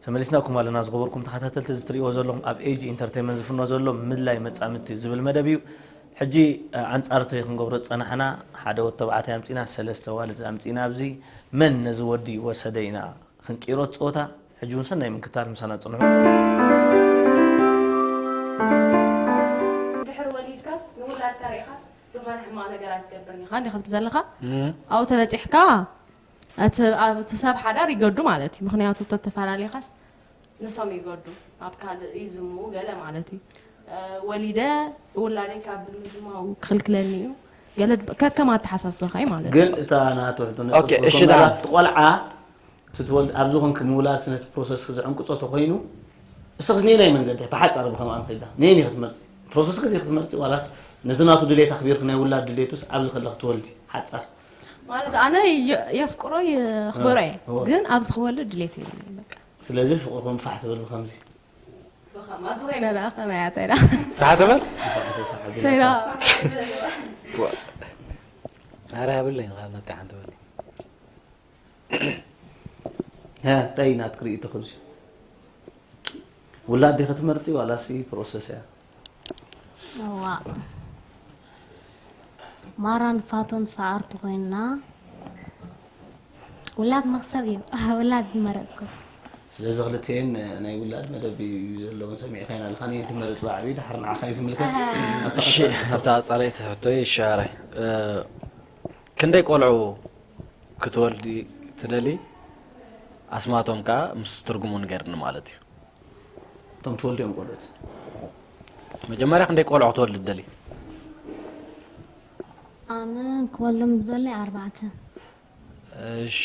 ተመሊስናኩም ኣለና። ዝኸበርኩም ተኸታተልቲ፣ እዚ ትርእይዎ ዘለኹም ኣብ ኤጂ ኢንተርቴይንመንት ዝፍኖ ዘሎ ምድላይ መጻምድቲ ዝብል መደብ እዩ። ሕጂ፣ እ፣ ኣንጻር እቲ ክንገብሮ ዝጸናሕና፣ ሓደ ወዲ ተባዕታይ ኣምጺና፣ ሰለስተ ኣዋልድ ኣምጺና፣ ኣብዚ መን ነዚ ወዲ ወሰደ ኢና ክንቅይሮ ጸወታ። ሕጂ እውን ሰናይ ምክታል፣ ምሳና ጽንሑ። ድሕሪ ወሊድካስ ንውላድካ ርኢኻስ ዝኾነ ሕማቕ ነገር ኣይትገብርን ኢኻ እንዲኻ ትብል ዘለኻ? እም። ኣብኡ ተበጺሕካ እቲ፣ ኣብቲ ሰብ ሓዳር ይገዱ ማለት እዩ። ምኽንያቱ ተተፈላለኻስ ንሶም ይገዱ፣ ኣብ ካልእ ይዝምዉ ገለ ማለት እዩ። እ፣ ወሊደ ውላደይ ካብ ምዝማው ክኽልክለኒ እዩ። ገለ ድ-፣ ከከም ኣተሓሳስባኻ እዩ ማለት እዩ። ግን እታ ናቱ ሕቶ ኦኬ፣ ነጥብ እሺ፣ ደኣ። ቆልዓ ትትወልድ ኣብዚ ኮንክ ምውላድ ነቲ ፕሮሰስ ክዝዕንቅጾ ተኮይኑ፣ እስኽስ ነየናይ መንገዲ ብሓጻር ብኸምኣ ንኸይዳ? ነየን ኢኺ ትመርጺ? ፕሮሰስ ግዜ ክትመርጺ ዋላስ ነቲ ናቱ ድሌት ኣኽቢርክ ናይ ውላድ ድሌቱስ ኣብዚ ከለኽ ትወልዲ? ሓጻር። ማለት ኣነ የ-፣ የፍቅሮ የኽብሮ እየ፣ እወ። ግን ኣብዚ ክወልድ ድሌት የብለይን በቃ። ስለዚ ፍቕርኩም ፋሕ ትብል ብኸምዚ። ብኸማ ተኾይነ ደኣ ከመይ እያ ተይዳ? ፋሕ ትብል? ፋሕ ትብል። ተይዳ። ኣረ ያብለኝ ነታ ሓንቲ በል። ሀ፣ እንታይ ናትክ ርእይቶ ክብዚ? ውላድ ዲኺ ትመርጺ ዋላሲ ፕሮሰስ እያ? እዋ። ማራን ፋቶን ፈኣርቲ ኮይንና፣ ውላድ መኽሰብ እዩ። ውላድ መረጽኩ። ስለዚ ክልቲኤን ናይ ውላድ መደብ እዩ ዘለዎን ሰሚዕካየን ኣለኻ። ነየን ትመርጽ ብዓብዩ ድሓር ንዓኻ እዩ ዝምልከት። ኣታ እሺ፣ ቀጻሊ። ኣብታ ቀጻለይቲ ሕቶይ ይሻራይ። እ፣ ክንደይ ቆልዑ ክትወልዲ ትደሊ? ኣስማቶም ከኣ ምስ ትርጉሙ ንገርኒ ማለት እዩ። እቶም ትወልድዮም ቆልዑት። መጀመርያ ክንደይ ቆልዑ ክትወልዲ ትደሊ? ኣነ ክወልዶም ዝደሊ ኣርባዕተ። እሺ፣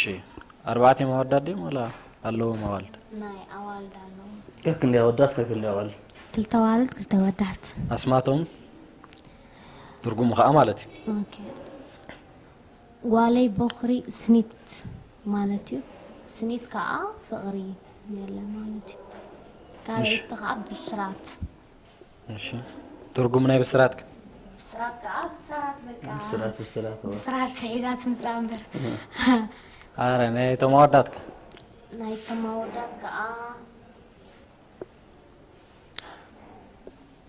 ኣርባዕተ እዮም ኣወዳት ድዮም ዋላ ኣለዎም ኣዋልድ? ናይ ኣዋልድ ኣለዎም። ከክንደይ ኣወዳት ከክንደይ ኣዋልድ? ክልተ ኣዋልድ፣ ክልተ ኣወዳት። ኣስማቶም ትርጉሙ ከኣ ማለት እዩ። ኦኬ። ጓለይ ቦኽሪ ስኒት ማለት እዩ። ስኒት ከኣ ፍቕሪ የለ ማለት እዩ። ካልኣይቲ እሺ። ከኣ ብስራት። እሺ። ትርጉም ናይ ብስራት ከ? ብስራት ከኣ ብስራት በቃ። ብስራት፣ ብስራት፣ ኦ። ብስራት ሒዛ ትምጻእ እምበር። እህ። ኣረ፣ ናይ እቶም ኣወዳት ከ? ናይ እቶም ኣወዳት ከኣ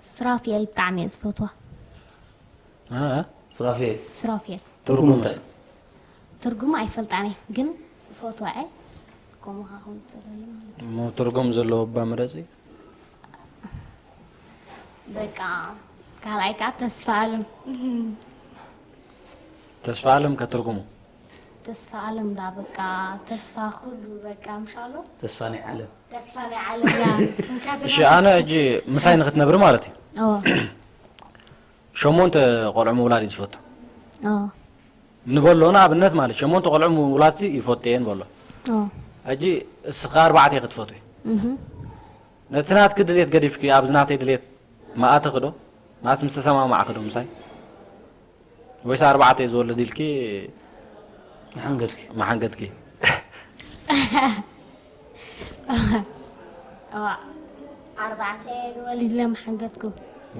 ሱራፌል ብጣዕሚ እየ ዝፈትዋ። እ? ሱራፌል። ሱራፌል። ትርጉሙ እንታይ? ትርጉሙ ኣይፈልጣን እየ፣ ግን እፈትዋ እየ። ከምኡ ኸዓ ክወጽእ ደሊ ማለት እዩ። እሞ ትርጉም ዘለዎ እባ ምረጺ። በቃ፣ ካልኣይ ከኣ ተስፋ ኣለም። ተስፋ ኣለም ከ ትርጉሙ? ተስፋ ኣለም ዳ በቃ፣ ተስፋ ኩሉ በቃ፣ ምሻሎ? ተስፋ ናይ ዓለም። ተስፋ ናይ ዓለም እያ። ስምካ እሺ፣ ተስፋ ኣነ ሕጂ ምሳይ ንክትነብሪ ማለት እዩ። ኦ። ሸሞንተ ቆልዑ ምውላድ እዩ ዝፈቱ። ኦ። ንበሎ ንኣብነት ማለት ሸሞንተ ቆልዑ ምውላድሲ ይፈቱ እየ ንበሎ። ኦ። ሕጂ እስኻ ኣርባዕተ ክትፈትዊ። እህ። ነቲ ናትኪ ድሌት ገዲፍኪ ኣብዚ ናተይ ድሌት መኣተኺ ዶ? ማለት ምስ ተሰማማዕኺ ዶ ምሳይ? ወይስ ኣርባዕተ እየ ዝወልድ ኢልኪ መሓንገድኪ? መሓንገድኪ? እዋ፣ ኣርባዕተ እየ ዝወልድ ኢለ መሓንገድኩ።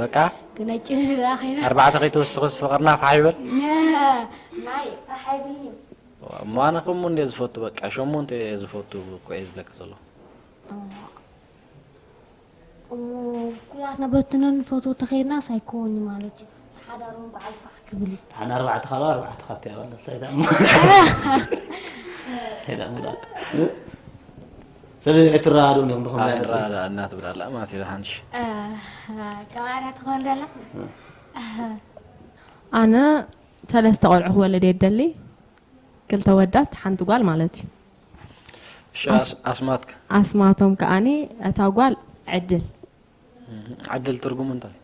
በቃ? ክነጭ ንዝኣ ኸይና። ኣርባዕተ ከይትወስኽስ ፍቕርና ፋሕ ይበል? ነ-፣ ናይ ፋሕ ኣይብልን'ዩ። እሞ ኣነ ከምኡ እንድየ ዝፈቱ፣ በቃ ሸሞንተ እየ ዝፈቱ እኮ እየ ዝብለኪ ዘለኹ። እዋ። እሞ ኩላትና በትነን ፎቶ ተኸይድናስ ኣይከውን እዩ ማለት እዩ። ሓዳሮም በዓል ፋሕ ክብል እዩ። ሓን ኣርባዕተ ካብ ኣርባዕተ ካብቲ ያባላ እንታይ ዳሞ። እንታይ ዳሞ ዳ። ስለዚ ኣይትረዳድኡን ኢኹም ብኸምዚ ዓይነት ኣይንረዳዳእ እናትብል ኣላ ማለት እዩ፣ ሓንሽ። እ፣ ከባዳ ትኾን ደላ? ኣነ ሰለስተ ቆልዑ ክወልድ እየ ደሊ። ክልተ ወዳት፣ ሓንቲ ጓል ማለት እዩ። እሺ፣ ኣስ-፣ ኣስማትካ? ኣስማቶም ከኣኒ እታ ጓል ዕድል። ዕድል ትርጉሙ እንታይ?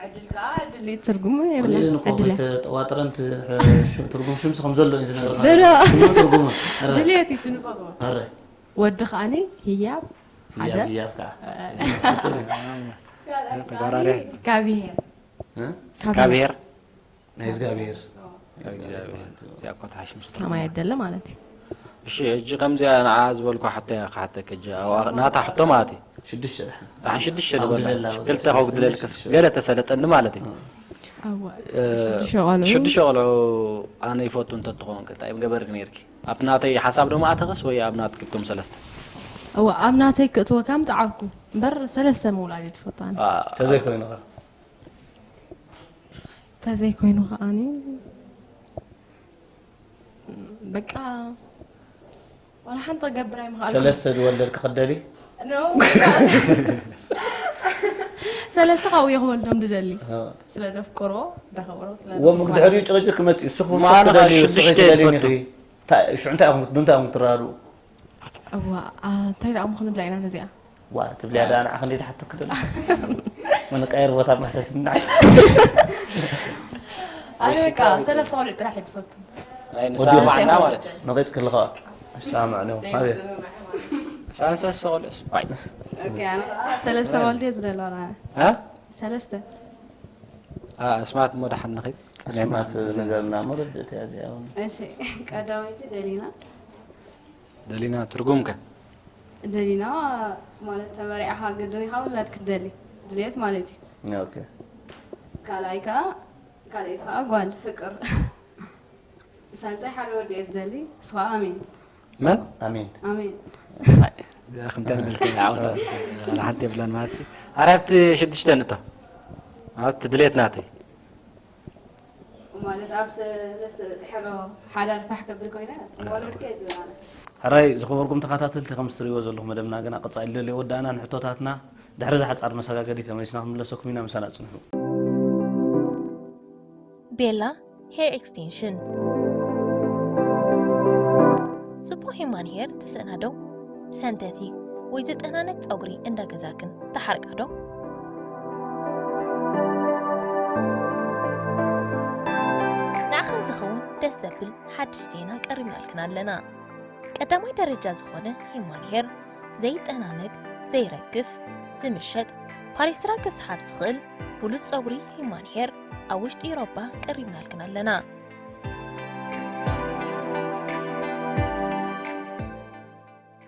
ዕድል ከኣ ዕድል እዩ፣ ትርጉሙ የብላን። ወሊለን እኮ ዕድል እያ። ከይተጠዋጥረን ት-፣ ሕ-፣ ሽ-፣ ትርጉም ሽምስ ከም ዘሎ እዩ ዝነግረና። ዶ፣ ዶ። ሽሙ ትርጉሙ። ኣረ። ድልየት እዩ ትንፈትዎ። ኣረ። ወዲ ከኣኒ ህያብ ሓደ። ህያብ፣ ህያብ ከኣ። ተጓራሪ። ካብ ብሄር። እ? ካብ ካብ ብሄር። ብሄር። ናይ እግዚኣብሔር። ካብ እግዚኣብሔር። እዚኣ እኮ ትሓሽ ምስጢር ከማይ ማለት። ኣደለ ማለት እዩ። እሺ፣ ሕጂ ከምዚኣ ንዓ ዝበልኩ ሓቶ እያ ክሓተክ፣ ሕጂ ኣብ ናታ ሕቶ ማለት እዩ። ሽዱሽተ ደሓን። ደሓን ሽዱሽተ ኣብ ዝበላ። ድለላ ክልተ ሽዱሽተ ከጉድለልክስ ሽዱሽተ። ገለ ተሰለጠኒ ማለት እዩ። እዋ፣ እ፣ ሽዱሽተ ቆልዑ። ሽዱሽተ ቆልዑ ኣነ ይፈቱ እንተትኾንክ እንታይ ምገበርክ ነይርኪ? ኣብ ናተይ ሓሳብ ዶ ምኣተኽስ ወይ ኣብ ናትክቶም ሰለስተ? እዋ፣ ኣብ ናተይ ክእትወካ ምጽዓርኩ። እምበር ሰለስተ ምውላድ እየ ዝፈቱ ኣነ። አ፣ ተዘይኮይኑ ኸ? ተዘይኮይኑ ከኣኒ በቃ ዋላ ሓንቲ ክገብር ኣይምኽኣልኩን። ሰለስተ ዝወለድኪ ክደሊ? ኖ። ሰለስተ ካብኡ እየ ክወልዶም ዝደሊ። አ። ስለ ዘፍቅሮ፣ ዘኸብሮ፣ ስለ እዎም ዘፍቅሮ። ብድሕሪኡ ጭቕጭቅ ክመጽእ እዩ። ንስኹ ማን ንስኹ ትደልዩ፣ ንስኹ ሽዱሽተ ትደልዩ ይፈቱ? ኢኺ። ታ-፣ ሽዑ እንታይ ኢኹም፣ እንታይ ኢኹም ትራሩ? እዋ፣ ኣ፣ እንታይ ደኣ እሞ ክንብላ ኢና ነዚኣ? ዋ፣ ትብልያ ደኣ ንዓ ክንደይ ድሓተክ ደሎ። ንቀይር ቦታ መሕተት ንዓ። ኣነ በቃ ሰለስተ ቆልዑ ጥራሕ እየ ዝፈቱ። ናይ ንስማማዕና ማለት እዩ። ነቒጽ ክልኻ። ንስማማዕ ነው። ኣቤት። ሰለስተ ቆልዑስ? ባይ። ኦኬ፣ ኣነ ሰለስተ ቆልዑ እየ ዝደልዋ ኣነ። እ? ሰለስተ። ኣ፣ ኣስማት እሞ ደሓን ንኺድ። ኣስማት ንገርና እሞ ርድእቲ እያ እዚኣ እውን። እሺ፣ ቀዳመይቲ ደሊና። ደሊና ትርጉም ከ? ደሊና ማለት ተመሪዕኻ ግድን ኢኻ ውላድ ክትደሊ፣ ድልየት ማለት እዩ። ኦኬ። ካልኣይ ከኣ፣ ካልኣይቲ ከኣ ጓል ፍቅር። ሳልሳይ ሓደ ወዲ እየ ዝደሊ፣ ንሱ ከኣ ኣሜን። መን? ኣሜን። ኣሜን። እዚኣ ከምታ ንብልከ ዓወታ። ዋላ ሓንቲ የብላን ማለት እዩ። ኣረ ኣብቲ ሽዱሽተ ንእቶ። ኣብቲ ድልየት ናተይ። ማለት ኣብ ሰለስተ በጺሐ ዶ ሓዳር ፋሕ ከብል ኮይነ? ጓል ወድከ እየ ዝብል ኣነ። ሕራይ ዝኸበርኩም ተኸታተልቲ፣ ከም እትርእይዎ ዘለኹም መደብና ገና ቀጻሊ ዘሎ ይወዳእና። ንሕቶታትና ድሕሪ እዛ ሓጻር መሰጋገሪ ተመሊስና ክንምለሰኩም ኢና፣ ምሳና ጽንሑ። ቤላ ሄር ኤክስቴንሽን። ጽቡቕ ሂማን ሄር ትስእና ዶ? ሰንተቲክ ወይ ዝጠናነቅ ጸጉሪ እንዳ ገዛክን ትሓርቃ ዶ? ንዓኽን ዝኸውን ደስ ዘብል ሓድሽ ዜና ቀሪብናልክን ኣለና። ቀዳማይ ደረጃ ዝኾነ ሂማን ሄር ዘይጠናነግ፣ ዘይረግፍ፣ ዝምሸጥ፣ ፓሌስትራ ክስሓብ ዝኽእል ብሉጽ ጸጉሪ ሂማን ሄር ኣብ ውሽጢ ኤውሮጳ ቀሪብናልክን ኣለና።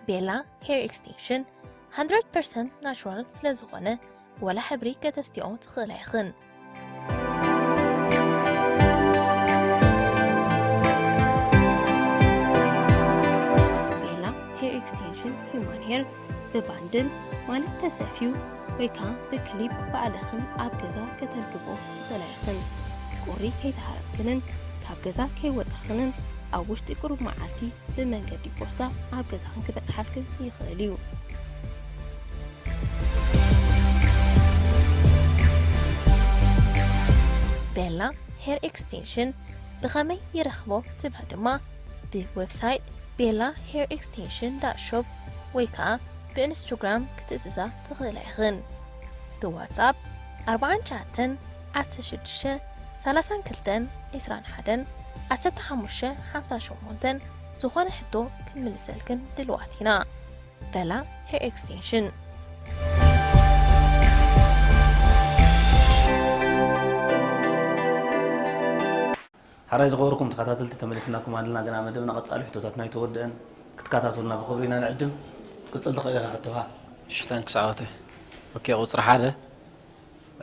ቤላ ሄር ኤክስቴንሽን ሃንድረድ ፐርሰንት ናቹራል ስለ ዝኾነ፣ ዋላ ሕብሪ ከተስትይኦ ትኽእላ ኢኽን። ቤላ ሄር ኤክስቴንሽን ሂውማን ሄር ብባንድል ማለት ተሰፍዩ ወይ ከኣ ብክሊፕ ባዕልኽን ኣብ ገዛ ከተልግብኦ ትኽእላ ኢኽን። ቁሪ ከይተሃረምክንን ካብ ገዛ ከይወጻኽንን ኣብ ውሽጢ ቁሩብ መዓልቲ ብመንገዲ ፖስታ ኣብ ገዛኽን ክበጽሓልክን ይኽእል እዩ። ቤላ ሄር ኤክስቴንሽን ብኸመይ ይረኽቦ ትብላ ድማ፣ ብዌብሳይት ቤላ ሄር ኤክስቴንሽን ዳት ሾፕ ወይ ከኣ ብኢንስታግራም ክትእዝዛ ትኽእላ ኢኽን። ብዋትስኣፕ ኣርባዓን ትሽዓተን ዓሰርተ ሽዱሽተ ሰላሳን ክልተን ዒስራን ሓደን ዓሰርተ ሓሙሽተ ሓምሳን ሸሞንተን ዝኾነ ሕቶ ክንምልሰልክን ድልዋት ኢና። ቤላ ሄር ኤክስቴንሽን። ሓራይ ዝኸበርኩም ተኸታተልቲ፣ ተመሊስናኩም ኣለና። ገና መደብና ቀጻሊ፣ ሕቶታትና ኣይተወድአን። ክትከታተሉና ብኽብሪ ኢና ንዕድም። ክትቅጽል ትኽእል ኢኻ ሕቶኻ። እሺ፣ ታንክስ ዓወተ። ኦኬ፣ ቁጽሪ ሓደ፣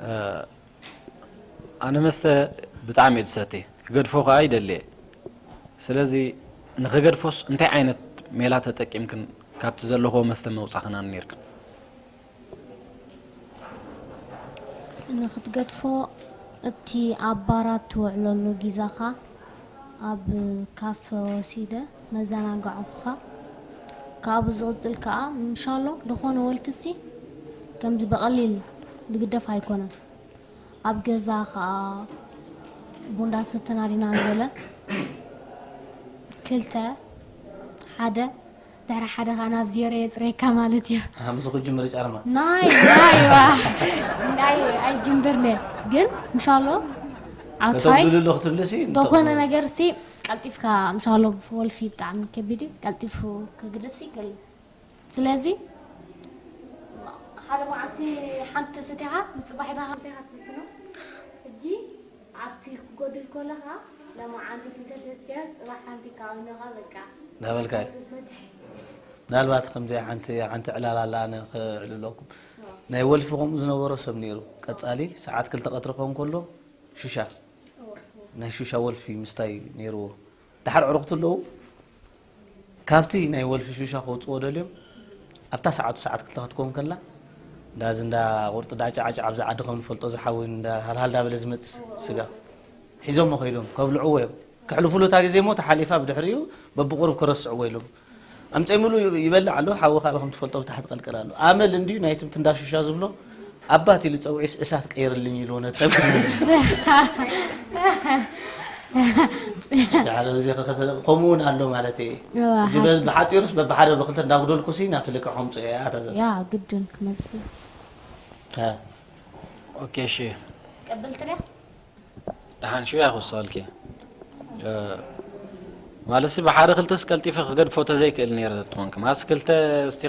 እ፣ ኣነ መስተ ብጣዕሚ እየ ዝሰቲ፣ ክገድፎ ከኣ ይደሊ እየ። ስለዚ ንኽገድፎስ እንታይ ዓይነት ሜላ ተጠቂምክን ካብቲ ዘለኽዎ መስተ መውጻኽናኒ ነይርክን? ንኽትገድፎ፣ እቲ ኣብ ባራት ትውዕለሉ ጊዛኻ ኣብ ካፈ ወሲደ መዘናጋዕኩኻ። ካብኡ ዝቕጽል ከኣ፣ ምሻሎ፣ ዝኾነ ወልክሲ ከምዚ ብቐሊል ዝግደፍ ኣይኮነን። ኣብ ገዛ ከኣ ቡን እንዳሰተና ዲና ንበለ። ክልተ፣ ሓደ፣ ድሕሪ ሓደ ኸዓ ናብ ዜሮ የጽረየካ ማለት እዩ። ኣሃ፣ ምስ ክጅምር ጫርማ። ናይ ናይ ዋ ናይ ኣይጅምርነ ግን ምሻሎ ኣውታይ ከተብልሉ ክትብልሲ እንተኾነ ነገር ሲ ቀልጢፍካ ምሻሎ ወልፊ ብጣዕሚ ከቢድ እዩ። ቀልጢፉ ክግደፍ ሲ ይክእል። ስለዚ ሓደ መዓልቲ ሓንቲ ተሰቲኻ ንጽባሕ ኢኻ ክትሰቲ ነው። ሕጂ ኣብቲ ክጎድል ከለኻ ለማዓንቲ ክንተ ተስቲያ ጽባሕ ሓንቲ ካውነኻ በቃ ናበልካ ተሰቲ ምናልባት ከምዚ ሓንቲ ሓንቲ ዕላል ኣላ ኣነ ክዕልለኩም ናይ ወልፊ ከምኡ ዝነበሮ ሰብ ነይሩ ቀጻሊ ሰዓት ክልተ ቀትሪ ክኸውን ከሎ ሹሻ ናይ ሹሻ ወልፊ ምስታይ ነይርዎ። ደሓር ኣዕሩኽቱ ኣለዉ ካብቲ ናይ ወልፊ ሹሻ ከውፅዎ ደልዮም ኣብታ ሰዓቱ ሰዓት ክልተ ክትከውን ከላ እንዳዚ እንዳ ቁርጢ ዳጫዓጫ ኣብዚ ዓዲ ከም ንፈልጦ ዝሓወይ እንዳ ሃልሃል ዳበለ ዝመፅእ ስጋ ሒዞሞ ከይዶም ከብልዕዎ እዮም። ከሕልፉሉ እታ ግዜ እሞ ተሓሊፋ ብድሕሪኡ በብቁሩብ ክረስዕዎ ኢሎም ኣምፀምሉ ይበልዕ ኣሎ። ሓዊ ካብ ከም ትፈልጦ ብታሕቲ ቀልቀል ኣሎ። ኣመል እንድዩ ናይትም ትንዳሹሻ ዝብሎ ኣባት ኢሉ ፀውዒስ እሳት ቀይርልኝ ኢልዎ ነፀብ ከምኡ እውን ኣሎ ማለት እየ። ብሓፂሩስ በብሓደ በክልተ እንዳጉደልኩ ሲ ናብቲ ልክዕ ከምፅኦ እየ። ኣታ ዘ ያ ግድን ክመፅእ ኦኬ እሺ ቀበልት ድያ ደሓን ሽው ያኹ ሰዋልኪ ማለትሲ ብሓደ ክልተስ ቀልጢፈ ክገድፎ ተዘይክእል ነይረ ተትኾንኪ ማለትሲ ክልተ እስቲ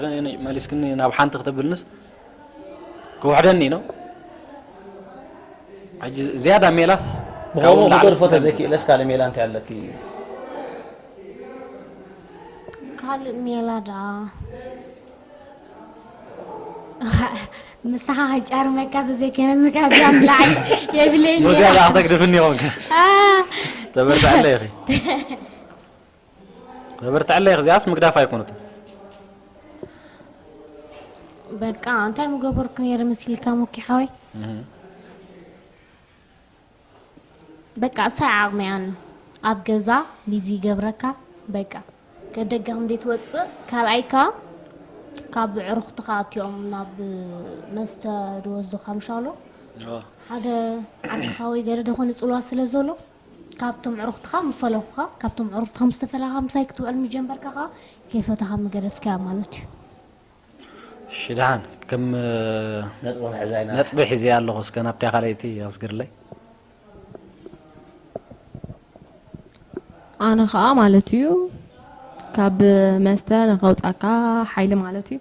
መሊስክኒ ናብ ሓንቲ ክተብልንስ ክውሕደኒ ነው። ሕጂ ዝያዳ ሜላስ ብኸምኡ ክገድፎ ተዘይክእለስ ካልእ ሜላ እንታይ ኣለኪ? ካልእ ሜላ ደኣ ምሳኻ ክጫርመካ ተዘይኮይነ ንካዚኣ ንላዕሊ የብለይን ነዚኣ እያ። ደኣ ክተግድፍኒ ይኸውን ከ? አ፣ ተበርትዐለይ ኢኺ። ተበርትዐለይ ኢኺ፣ እዚኣስ ምግዳፍ ኣይኮነትን። በቃ እንታይ ምገበርኩ ነይረ መሲልካ ሙኪ ሓወይ? እህ። በቃ እሳይ ዓቕመያን ኣብ ገዛ ቢዚ ይገብረካ በቃ ከደገ ክንደይ ትወፅእ ካልኣይ ከ ካብ ኣዕሩኽትኻ እቲኦም ናብ መስተ ዝወስዱኻ ምሻሎ ሓደ ዓርክኻ ወይ ገለ ደኾነ ፅልዋ ስለ ዘሎ ካብቶም ኣዕሩኽትኻ ምፈለኹኻ ካብቶም ኣዕሩኽትኻ ምስ ተፈለኻ ምሳይ ክትውዕል ምጀመርካ ከ ከይፈተኻ ምገደፍካያ ማለት እዩ። እሺ ደሓን ከም ነጥቢ ክንሕዛ ኢና። ነጥቢ ሒዘያ ኣለኹ እስከ ናብታ ካልኣይቲ ኣስግርለይ። ኣነ ከዓ ማለት እዩ ካብ መስተ ንኸውፃካ ሓይሊ ማለት እዩ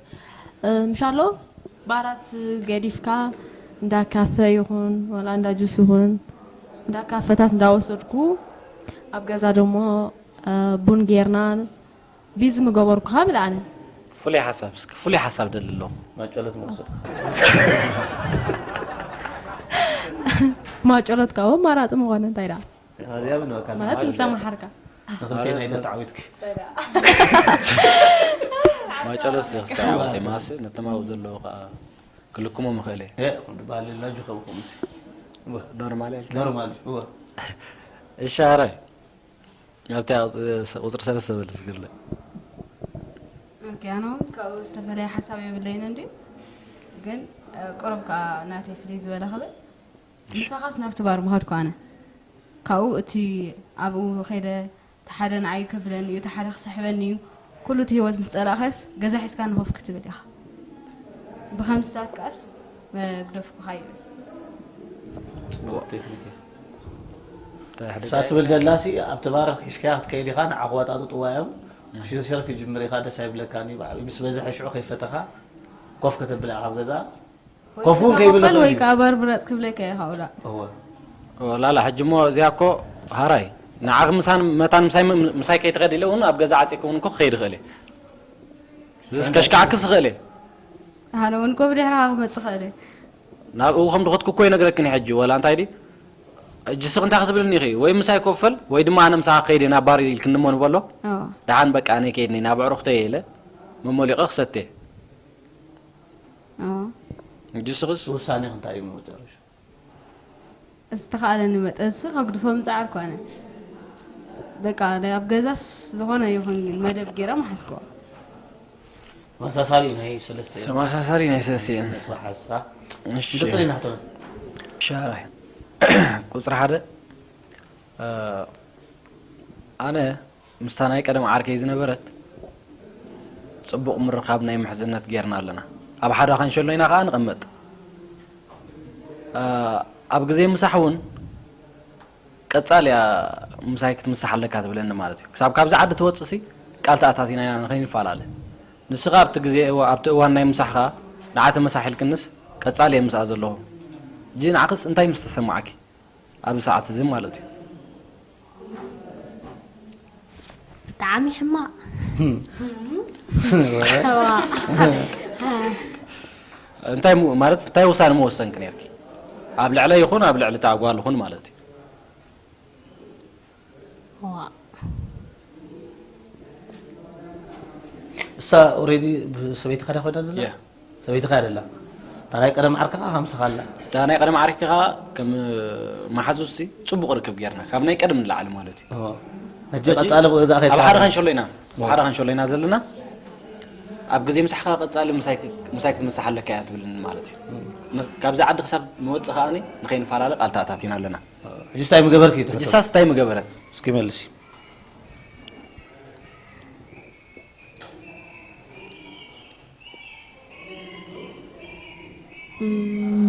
ምሻሎ ባራት ገዲፍካ እንዳ ካፈ ይኹን ወላ እንዳ ጁስ ይኹን እንዳ ካፈታት እንዳወሰድኩ ኣብ ገዛ ደሞ ቡን ጌርና ቢዚ ምገበርኩኻ ብል ኣነ። ፍሉይ ሓሳብ እስከ ፍሉይ ሓሳብ ደሊ ኣለኹ። ማጨሎት ምወሰድኩ። ማጨሎት ካብ ኣማራፂ ምኾነ እንታይ ደኣ? እዚኣ ምን በቃ ማለት ዝባል እንተመሓርካ። ንክልቴና ኣይተተዓዊትኪ። ማጨሎት እስከ ክስተዓወት እየ ማሲ ነተማው ዘለዎ ከዓ ክልክሞ ምኽእል እየ። እ፣ ቁም ድበሃል ላጁ ከም ከምሲ። እወ፣ ኖርማል እየ። ኖርማል እወ። እሻረ ኣብታ ቁፅሪ ሰለስተ በል ዝግለ ኦኬ ኣነ እውን ካብኡ ዝተፈለየ ሓሳብ የብለይን እንዲ ግን ቁሩብ ከዓ ናተይ ፍልይ ዝበለ ክብል ምሳኻስ ናብቲ ባር ምኸድኩ ኣነ ካብኡ እቲ ኣብኡ ከይደ እቲ ሓደ ንዓይ ከብለኒ እዩ እቲ ሓደ ክስሕበኒ እዩ ኩሉ እቲ ህይወት ምስ ፀላእካዮስ ገዛ ሒዝካ ንኸፍ ክትብል ኢኻ ብኸምስታት ከኣስ መግደፍኩኻ ይብል እሳ ትብል ዘላሲ ኣብቲ ባር ሒዝካያ ክትከይድ ኢኻ ንዓ ክዋጣጥጥዋ እዮም ሽርሽር ክጅምር ኢኻ ደስ ኣይብለካን እዩ ብዓብዩ ምስ በዝሐ ሽዑ ከይፈተኻ ኮፍ ከተብላ ኢኻ ኣብ ገዛ ኮፍ እውን ከይብሎ ክእል ወይ እዩ ከዓ ባር ምረፅ ክብለካ እየ ካውላ እወ ላላ ሕጂ እሞ እዚኣ እኮ ሃራይ ንዓኺ ምሳን መታን ምሳይ ም- ምሳይ ከይትኸድ ኢለ እውን ኣብ ገዛ ዓፂኩ እውን እኮ ክኸይድ ይኽእል እየ ዝስ- ከሽካዕክስ ይኽእል እየ ኣነ እውን እኮ ብድሕርኻ ክመፅእ ኽእል እየ ናብኡ ከም ድኸድኩ እኮ ይነግረክን እዩ ሕጂ ወላ እንታይ ድዩ ሕጂ ስኽ እንታይ ክትብልኒ ኢኺ ወይ ምሳይ ኮፈል ወይ ድማ ኣነ ምሳኻ ክኸይድ እየ ናብ ባር ኢልክኒ እሞ ንበሎ ኣዎ ደሓን በቃ ኣነ ከይድኒ ናብ ኣዕሩኽተይ እየ ኢለ መሞሊቐ ክሰቴ ኣዎ ሕጂ ስኽስ ውሳኔ እንታይ እዩ መጨረሻ ዝተኻእለኒ መጠንሲ ከግድፎ ምፅዓር ኮነ በቃ ናይ ኣብ ገዛስ ዝኾነ ይኹን ግን መደብ ገይረ መሓዝክዎ ተመሳሳሊ ናይ ሰለስተ ተመሳሳሊ ናይ ሰለስተ ሓስኻ እንተጥሪና ተበል ሻራይ ቁፅሪ ሓደ ኣነ ምስታ ናይ ቀደም ዓርከይ ዝነበረት ጽቡቕ ምርኻብ ናይ ምሕዝነት ጌርና ኣለና። ኣብ ሓደ ኸንሸሎ ኢና ኸኣ ንቐመጥ። እ፣ ኣብ ግዜ ምሳሕ እውን ቀጻል እያ ምሳይ ክትምሳሕ ኣለካ ትብለኒ ማለት እዩ። ክሳብ ካብዚ ዓዲ ትወጽእሲ ቃል ተኣታቲና ኢና ንኸይንፈላለ። ንስኻ ኣብቲ ግዜ እዋ-፣ ኣብቲ እዋን ናይ ምሳሕኻ ንዓ ተመሳሕ ኢልክንስ ቀጻል እየ ምስኣ ዘለኹ። ሕጂ ንዓኽስ እንታይ ምስ ተሰማዓኪ? ኣብዚ ሰዓት እዚ ማለት እዩ። ብጣዕሚ ሕማቕ። እንታይ ሙ-፣ ማለት እንታይ ውሳነ ምወሰንክ ነርኪ? ኣብ ልዕለ ይኹን ኣብ ልዕሊ እታ ጓል ይኹን ማለት እዩ። ዋእ። እሳ ኦሬዲ ሰበይትኻ ዳ ኮይና ዘላ? ያ። ሰበይትኻ እያ ደላ። እታ ናይ ቀደም ዓርክኻ ከምስኻ ኣላ። እታ ናይ ቀደም ዓርኪኻ ከም መሓዙሲ ጽቡቕ ርክብ ጌርና ካብ ናይ ቀደም ንላዕሊ ማለት እዩ። ኦ። ሕጂ ቀጻሊ ብገዛ ኣብ ከይድካ ሓደ ኸንሸሎ ኢና ኣብ ሓደ ኸንሸሎ ኢና ዘለና። ኣብ ግዜ ምሳሕካ ቀጻሊ ምሳይ ክ-፣ ምሳይ ክትምሳሕ ኣለካ እያ ትብልኒ ማለት እዩ። ን-፣ ካብዚ ዓዲ ክሳብ ንወጽእ ከኣ ንኸይንፈላለ ቃል ተኣታቲና ኣለና። ሕጂ እንታይ ምገበርኪ ትሕቶ? ሕጂ ሳስ እንታይ ምገበረት? እስኪ መልሲ። እም፣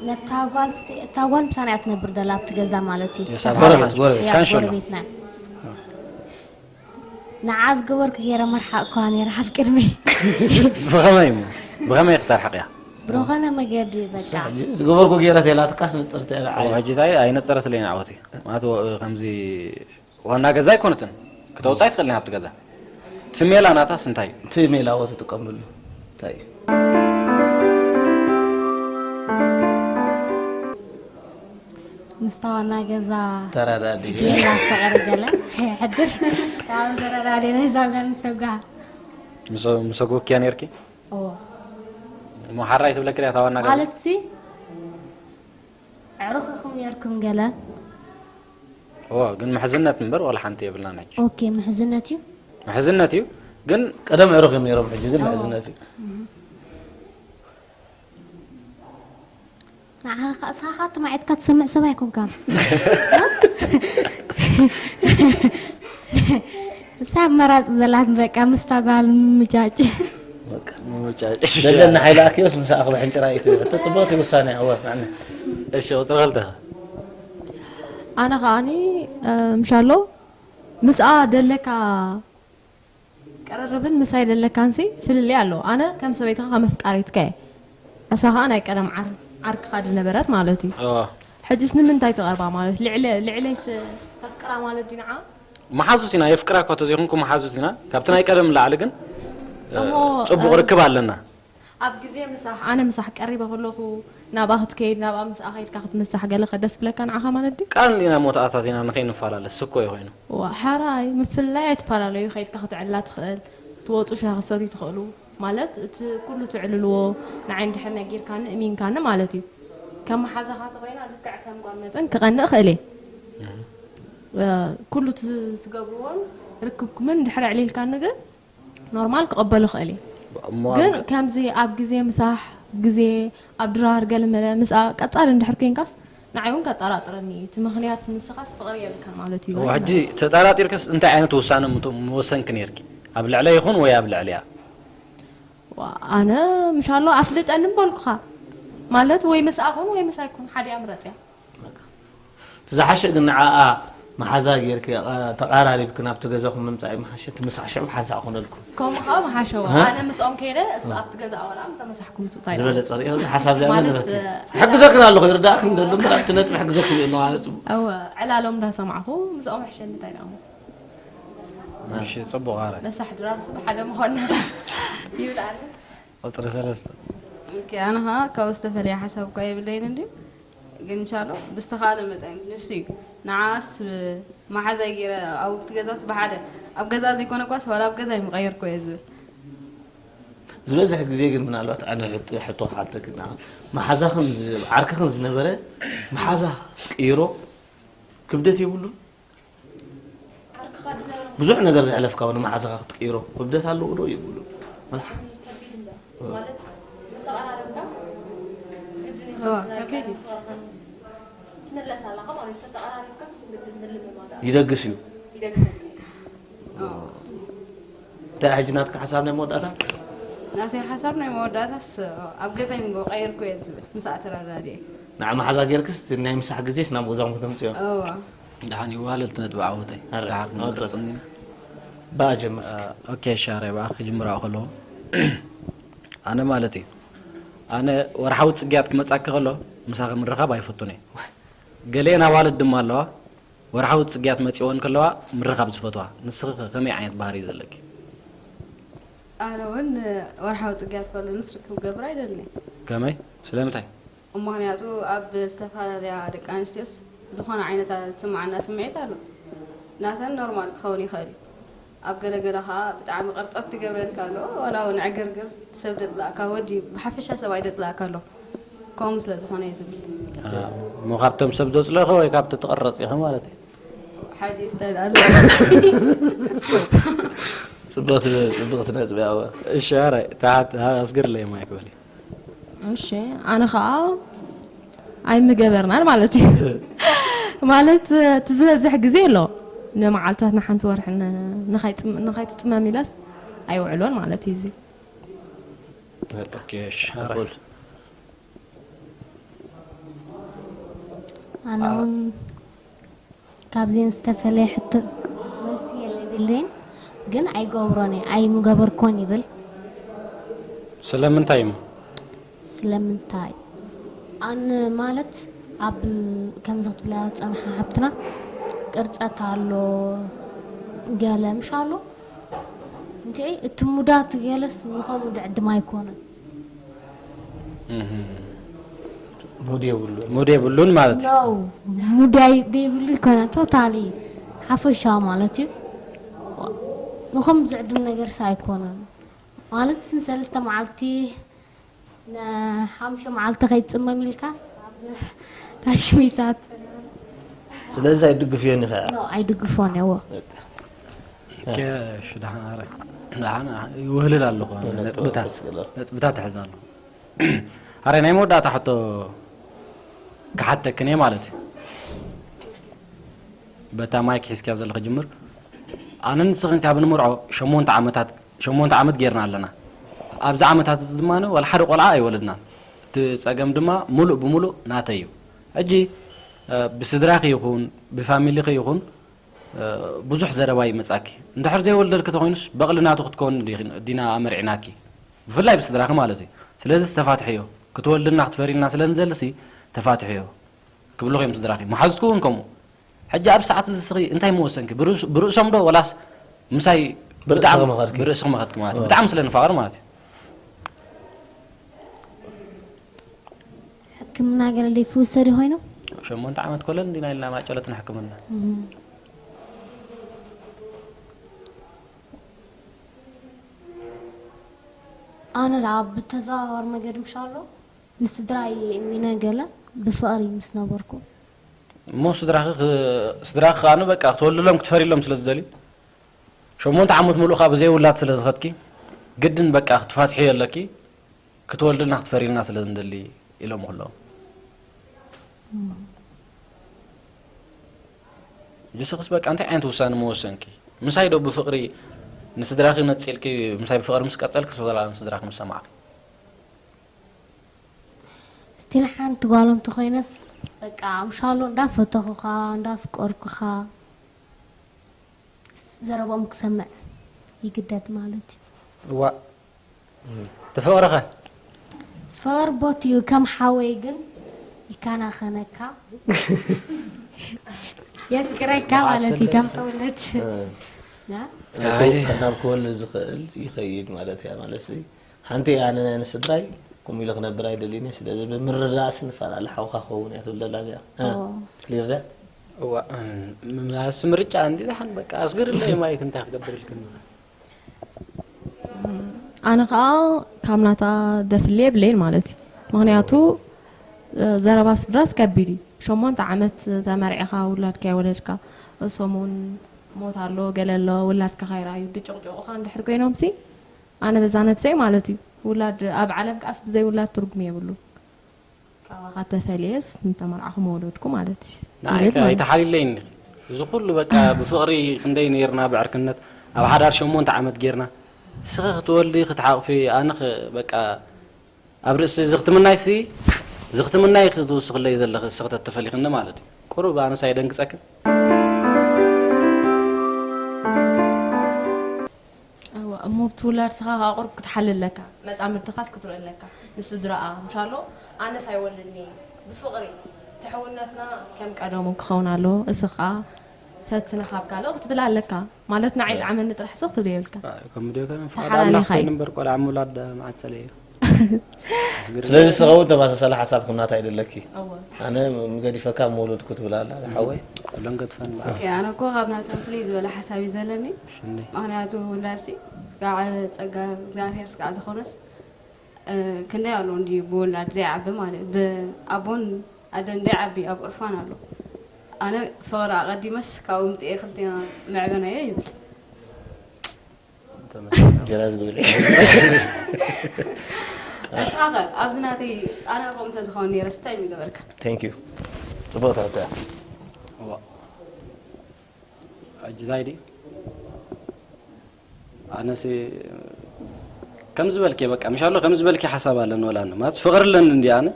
ነታ ጓል ሲ-፣ እታ ጓል ምሳና እያ ትነብር ዘላ ኣብቲ ገዛ ማለት እዩ። የሳ ተኻ-፣ ጎረቤት፣ ጎረቤት። እያ፣ ካንሸሎ። ጎረቤትና። ንዓ ዝገበርኩ ገይረ መርሓቕኳ ነይረ ኣብ ቅድሚ። ብኸመይ እሞ? ብኸመይ ክትርሕቕያ? ብዝኾነ መገዲ በቃ። ሕጂ ዝገበርኩ ገይረ ተላትካስ ንጽርቲ እያ። ሕጂ እንታይ ኣይነጸረትለይን ዓወተይ። ማለት ወ-፣ ከምዚ ዋና ገዛ ኣይኮነትን። ክተውጻእ ኣይትኽእልን ኣብቲ ገዛ። እቲ ሜላ ናታስ እንታይ እዩ? እቲ ሜላ ወ ትጥቀመሉ እንታይ እዩ? ምስታ ዋና ገዛ ተራዳዲ። ጌላ ፍቕሪ ገለ ሕድር። ካብ ተረዳዲ ነዛ ጓል ንሰጋ። ምስ-፣ ምስ ኣጎክያ ነርኪ? ኦ። እሞ ሓራይ ትብለኪ ድያ እታ ዋና ገዛ? ማለት ሲ ኣዕሩኽ ኢኹም ነርኩም ገለ? እዎ፣ ግን ምሕዝነት እምበር ዋላ ሓንቲ የብልናን ሕጂ። ኦኬ፣ ምሕዝነት እዩ። ምሕዝነት እዩ፣ ግን ቀደም ኣዕሩኽ እዮም ነይሮም፣ ሕጂ ግን ምሕዝነት እዩ። ንዓኻ ኸኣ ሳኻ ተማዒትካ ትሰምዕ ሰብ ኣይኮንካን። እሳ ኣመራፂ ዘላት በቃ ምስታ ጓል ምምጫጭ። በቃ። ምምጫጭ። ደለና ሓይሊ ኣኪዮስ ምስ ኣኽበ ሕንጭራ እዩ ትብል ሕቶ። ጽቡቕቲ ውሳነ እያ። እወ፣ ንዓና። እሺ፣ ቁጽሪ ክልተ። ኣነ ከኣኒ፣ እ፣ ምሻሎ ምስኣ ደለካ ቀረርብን ምሳይ ደለካንሲ ፍልልይ ኣለዎ። ኣነ ከም ሰበይትኻ ከም ኣፍቃሪትካ እየ። እሳ ከኣ ናይ ቀደም ዓር-፣ ዓርክኻ ዝነበረት ማለት እዩ። እዎ። ሕጅስ ንምንታይ ትቐርባ ማለት? ልዕለ-፣ ልዕለይስ ተፍቅራ ማለት ድዩ ንዓ? መሓዙት ኢና፣ የፍቅራ እኳ ተዘይኮንኩ መሓዙት ኢና። ካብቲ ናይ ቀደም ንላዕሊ ግን፣ እ፣ እሞ፣ ጽቡቕ እ፣ ርክብ ኣለና። ኣብ ግዜ ምሳሕ፣ ኣነ ምሳሕ ቀሪበ ከለኹ ናብኣ ክትከይድ፣ ናብኣ ምስኣ ከይድካ ክትምሳሕ ገለ ከ ደስ ብለካ ንዓኻ ማለት ድዩ? ቃል እንዲና እሞ ተኣታቲና ንኸይንፈላለ ስኮ እዩ ኮይኑ። ዋ፣ ሓራይ ምፍልላይ ኣይትፈላለዩ፣ ከይድካ ክትዕላ ትኽእል፣ ትወፁ ሻሂ ክትሰትዩ ትኽእሉ። ማለት እቲ ኩሉ ትዕልልዎ ንዓይ እንድሕር ነጊርካኒ እሚንካኒ ማለት እዩ። ከም መሓዛኻ ተኾይና ልክዕ ከም ጓል መጠን ክቐንእ እኽእል እየ። እ፣ ኩሉ ት-፣ ትገብርዎን ርክብኩምን እንድሕር ኣዕሊልካኒ ግን ኖርማል ክቕበሎ እኽእል እየ። እሞ ግን ኣብ- ከምዚ ኣብ ግዜ ምሳሕ፣ ግዜ ኣብ ድራር ገለመለ ምስኣ ቀጻሊ እንድሕር ኮይንካስ ንዓይ እውን ከጠራጥረኒ እዩ። እቲ ምኽንያት ንስኻስ ፍቕሪ የብልካን ማለት እዩ። እዎ፣ ሕጂ ተጠራጢርክስ እንታይ ዓይነት ውሳነ ምት-፣ ምወሰንኪ ነይርኪ? ኣብ ልዕለ ይኹን ወይ ኣብ ልዕሊያ? ዋ፣ ኣነ ምሻሎ ኣፍልጠኒ ምበልኩኻ። ማለት ወይ ምስኣ ኩን ወይ ምሳይ ኩን ሓዲኣ ምረጽያ። እቲ ዝሓሸ ግን ንዓኣ መሓዛ ጌርኪ፣ ኣቓ-፣ ተቓራሪብኪ ናብቲ ገዛኹም ምምጻእ እዩ መሓሸ። እቲ ምሳሕ ሽዑ ሓንሳእ ክኾነልኩም። ከምኡ ኸኣ መሓሸዋ። ሃ? ኣነ ምስኦም ከይደ እሱ ኣብቲ ገዛ ኣወላ ተመሳሕኩም ምስኡ እንታይ ዝበለጸ ርእዮ ዝሓሳብ እዚኣ ማለት፣ ንረክብ። እ፣ ሕግዘክን ኣለኹ፣ ይርዳእክን ደሎ እምበር ኣብቲ ነጥቢ ሕግዘክን እዩ ኣለኹ ማለት እዩ። እወ፣ ዕላሎም እንዳሰማዕኹ ምስኦም ሕሸኒ እንታይ ደኣ እሞ። እሺ፣ ጽቡቕ፣ ኣረ። መሳሕ ድራር ብሓደ ምኾንና ይብል ኣነስ። ቁጽሪ ሰለስተ። ኦኬ፣ ኣነ ኸዓ ካብኡ ዝተፈለየ ሓሳብ እኳ የብለይን እንድዩ፣ ግን ምሻሎ ብዝተኻእለ መጠን ንሱ እዩ ንዓኣስ መሓዛይ ገይረ ኣብኡ ትገዛስ ብሓደ ኣብ ገዛ ዘይኮነ እኳስ ዋላ ኣብ ገዛይ ምቐየርኩ እየ ዝብል። ዝበዝሕ ግዜ ግን ምናልባት ኣነ ሕቶ፣ ሕቶ ክሓተኪ፣ ንዓ-፣ መሓዛኽን ዝ-፣ ዓርክኽን ዝነበረ መሓዛ ክትቅይሮ ክብደት የብሉን? ብዙሕ ነገር ዘሕለፍካ እውን መሓዛኻ ክትቅይሮ ክብደት ኣለዎ ዶ የብሉን? መስ-፣ እዋ፣ ከቢድ እዩ። ይደግስ እዩ። እንታይ ሕጂ ናትካ ሓሳብ ናይ መወዳእታ? ናተይ ሓሳብ ናይ መወዳእታስ ኣብ ገዛይ ንግሆ ቀይርኩ እየ ዝብል፣ ምስኣ ተረዳዲኤ። ንዓ መሓዛ ጌርክስ እቲ ናይ ምሳሕ ግዜስ ናብ ገዛኹም ከተምጽዮ? እወ። ደሓን ይዋሃለል እቲ ነጥቢ ዓወተይ። ኣረ፣ ደሓር መወዳእታ። ክንመርጽ እንዲና። ብኣ ጀምር እስኪ። ኦኬ፣ ሻረ ብኣ ክጅምራ ከለኹ። ኣነ ማለት እዩ። ኣነ ወርሓዊ ጽግያት ክመጻኪ ከሎ ምሳኺ ምርኻብ ኣይፈቱን እየ። ገሊአን ኣዋልድ ድማ ኣለዋ። ወርሓዊ ጽግያት መጺወን ከለዋ ምርኻብ ዝፈትዋ። ንስኺ ከ ከመይ ዓይነት ባህሪ እዩ ዘለኪ? ኣነ እውን ወርሓዊ ጽግያት ከሎ ምስ ርክብ ክገብር ኣይደልን እየ። ከመይ? ስለምንታይ? ምኽንያቱ ኣብ ዝተፈላለያ ደቂ ኣንስትዮስ ዝኾነ ዓይነት ዝስምዓና ስምዒት ኣሎ። ናተን ኖርማል ክኸውን ይኽእል እዩ። ኣብ ገለ ገለ ኸኣ ብጣዕሚ ቅርጸት ትገብረልካ ኣሎ፣ ዋላ እውን ዕግርግር ሰብ ደጽላእካ፣ ወዲ ብሓፈሻ ሰብኣይ ደጽላእካ ኣሎ። ከምኡ ስለ ዝኾነ እዩ ዝብል። እሞ ካብቶም ሰብ ዘጽለእኺ ወይ ካብቲ ትቕረጽ ኢኺ ማለት እዩ? ሓደ ይስተል ኣሎ። ጽብቕቲ፣ ጽብቕቲ ነጥቢ እያ። እሺ፣ ኣረ፣ ተሓት-፣ ኣስግርለይ ማይክ በሊ። እሺ፣ ኣነ ኸኣ ኣይምገበርናን ማለት እዩ። ማለት፣ እቲ ዝበዝሕ ግዜ ኣሎ። ንመዓልታት ንሓንቲ ወርሒ ን-፣ ንኻይጽም-፣ ንኻይትጽመም ኢለስ ኣይውዕሎን ማለት እዩ እዚ። ኦኬ፣ እሺ፣ ኣረ። ኣነ እውን ካብዚን ዝተፈለየ ሕቶ መልሲ የብለይን፣ ግን ኣይገብሮን እየ፣ ኣይምገበርኩን ይብል። ስለምንታይ እሞ? ስለምንታይ? ኣነ ማለት ኣብ ከምዚ ክትብላ ዝጸንሓ ሓብትና ቅርጸት ኣሎ፣ ገለ ምሽ ኣሎ። እንድዒ እቲ ሙዳት ገለስ ንኸምኡ ዝዕድም ኣይኮነን። እህ። ሙድ የብሉን። ሙድ የብሉን ማለት እዩ። ኖ፣ ሙድ ኣይ-፣ ዘይብሉ ኣይኮነን፣ ቶታሊ ሓፈሻዊ ማለት እዩ። ንኸምኡ ዝዕድም ነገርስ ኣይኮነን። ማለት ንሰለስተ መዓልቲ፣ ንሓሙሽተ መዓልቲ ከይትጽመም ኢልካስ ኣብ ታሽሚታት። ስለዚ ኣይድግፍዮን ኢኻ? ኖ፣ ኣይድግፎን እየ፣ እወ። በቃ። ኦኬ፣ እሺ፣ ደሓን፣ ኣረ። ደሓን፣ ይውህልል ኣለኹ፣ ነጥብታት፣ ነጥብታት። ነጥብታት እሕዝ ኣለኹ። ኣረ፣ ናይ መወዳእታ ሕቶ ክሓተክን እየ ማለት እዩ። በታ ማይክ ሒዝክያ ዘለኺ ጅምር። ኣነን ንስኽን ካብ ንምርዖ ሸሞንተ ዓመታት፣ ሸሞንተ ዓመት ጌርና ኣለና። ኣብዚ ዓመታት እዚ ድማ ዋላ ሓደ ቆልዓ ኣይወለድናን። እቲ ጸገም ድማ ሙሉእ ብሙሉእ ናተይ እዩ። ሕጂ፣ እ፣ ብስድራኺ ይኹን ብፋሚሊኺ ይኹን፣ እ፣ ብዙሕ ዘረባ ይመጻኪ። እንድሕር ዘይወለድኪ ተኾይኑስ በቕሊ ናቱ ክትኮኒ ዲኺ-፣ ዲና ኣመርዒናኪ። ብፍላይ ብስድራኺ ማለት እዩ። ስለዚ ተፋትሕዮ። ክትወልድና ክትፈርይልና ስለ ንደልሲ ተፋትሕዮ ክብሉኺ እዮም ስድራኺ። መሓዙትኪ እውን ከምኡ። ሕጂ ኣብ ሰዓት እዚ ስኺ እንታይ ምወሰንኪ? ብርእስ-፣ ብርእሶም ዶ ወላስ ምሳይ ብርእስኺ ብጣዕሚ መኸድኪ? ብርእስኺ መኸድኪ ማለት እዩ። እ። ብጣዕሚ ስለ ንፋቐር ማለት እዩ። ሕክምና ገለ ደይ ፍውሰ ዲ ኮይኑ? ሸሞንተ ዓመት ኮለል እንዲና ኢልና ማጨለት ንሕክምና። እም። ኣነ ደኣ ብተዘዋዋሪ መገዲ ምሻሎ ንስድራይ እሚነ ገለ ብፍቕሪ ምስ ነበርኩ። እሞ ስድራኺ ኽ-፣ ስድራኺ ከኣ በቃ ክትወልድሎም ክትፈርይሎም ስለ ዝደልዩ፣ ሸሞንተ ዓመት ሙሉእ ከኣ ብዘይ ውላድ ስለ ዝኸድኪ፣ ግድን በቃ ክትፋትሕዮ ኣለኪ፣ ክትወልድልና ክትፈርይልና ስለ ዝንደሊ ኢሎም ኩሎም። እም። ንስኽስ በቃ እንታይ ዓይነት ውሳነ ምወሰንኪ? ምሳይ ዶ ብፍቕሪ ንስድራኺ ነጺልኪ፣ ምሳይ ብፍቕሪ ምስ ቀጸልኪ፣ ወላ ንስድራኺ ምስ ሰማዕኪ? ስቲል ሓንቲ ጓሎም ተኾይነስ፣ በቃ፣ ምሻሎ እንዳፈተኹኻ፣ እንዳፍቀርኩኻ፣ ዘረብኦም ክሰምዕ ይግደድ ማለት እዩ። እዋእ። እቲ ፍቕሪ ኸ? ፍቕሪ ቦት እዩ፣ ከም ሓወይ ግን ይከናኸነካ። የፍቅረካ ማለት እዩ፣ ከም ሕውነት። እ። ያ? ናብ ክወ-፣ ናብ ክወልድ ዝኽእል ይኸይድ ማለት እያ። ማለት እዚ ሓንቲ እያ፣ ኣነ ናይ ስድራይ ከምኡ ኢለ ክነብር ኣይደልይን እየ። ስለዚ ብምርዳእስ ንፈላለ፣ ሓውካ ክኸውን እያ ትብል ዘላ እዚኣ። እ፣ ኦ። ክሊር ድያ? እዋ፣ እ፣ ም-፣ ም-፣ ምርጫ እንዲ ደሓን በቃ ኣስግርለይ ማይክ እንታይ ክገብር ኢልክኒ? ኣነ ኸኣ ካብ ናታ ደፍልየ የብለይን ማለት እዩ። ምኽንያቱ፣ እ፣ ዘረባ ስድራስ ከቢድ እዩ። ሸሞንተ ዓመት ተመርዒኻ ውላድካ ይወለድካ፣ እሶም እውን ሞት ኣሎ፣ ገለ ኣሎ፣ ውላድካ ካይረኣዩ ድጭቕጭቑኻ እንድሕር ኮይኖምሲ፣ ኣነ በዛ ነብሰይ ማለት እዩ። ውላድ ኣብ ዓለም ከኣስ ብዘይ ውላድ ትርጉም የብሉን። ካባኻ ተፈልየስ ንተመርዓኹ መወለድኩ ማለት እዩ። ንዓይ ይብል ከ ማለት እዩ። ኣይተሓልይለይን ኢኺ። እዚ ኩሉ በቃ ብፍቕሪ ክንደይ ነይርና ብዕርክነት ኣብ ሓዳር ሸሞንተ ዓመት ጌርና። እስኺ ክትወልዲ ክትሓቕፊ ኣነ ኽ- በቃ ኣብ ርእሲ ዝኽትምናይ ሲ ዝኽትምናይ ክትውስኽለይ ዘለኺ እስኺ ተተፈሊኽኒ ማለት እዩ። ቁሩብ ኣነስ ኣይደንግጸክን። እዋ እሞ ብቲ ውላድስኻ ከዓ ቁሩብ ክትሓሊ ኣለካ፣ መጻምድትኻስ ክትርኢ ኣለካ፣ ንስድራኣ ምሻሎ ኣነስ ኣይወልድኒ ብፍቕሪ ትሕውነትና ከም ቀደሙ ክኸውን ኣለዎ። እስኻ ከዓ ፈትነ ካብ ካልእ ክትብል ኣለካ ማለት ንዓይ ጥዓመኒ ጥራሕ ስኽ ትብል የብልካ። ከምኡ ዶ ይኮነ ፍቓድ ተሓላሊኻ ኣምላኽ እዩ። ኮይኑ እምበር ቆልዓ ምውላድ መዓት ጸለየ እዩ። ስለዚ ንስኻ እውን ተመሳሳሊ ሓሳብ ከም ናታ ይደለኪ። እወ። ኣነ ገዲፈካ ምወለድኩ ትብል ኣላ ሓወይ። ኩለን ገድፈን በዓል። ኦኬ፣ ኣነ እኮ ካብ ናቶም ፍልይ ዝበለ ሓሳብ እዩ ዘለኒ። ሽኒ። ምክንያቱ ውላድሲ ስጋዕ ጸጋ እግዚኣብሔር ስጋዕ ዝኾነስ እ፣ ክንደይ ኣሎ እንዲ ብውላድ ዘይዓቢ ማለት ብኣቦን ኣደን ዘይዓቢ ኣብ ኦርፋን ኣሎ። ኣነ ፍቕሪ ኣቐዲመስ ካብኡ ምፅኤ ክልቴና መዕበናዮ ይብል። ገና ዝብል እስኻኸ ኣብዚ ናተይ ኣነ ከምኡ እንተዝኸውን ነይረስ እንታይ ምገበርካ? Thank you። ፅቡቅ ተረዳ። ሕጂ ዛይዲ ኣነሲ ከም ዝበልኪ በቃ ምሻሎ ከም ዝበልኪ ሓሳብ ኣለኒ ወላ ማለት ፍቕሪ ኣለኒ እንዲ ኣነ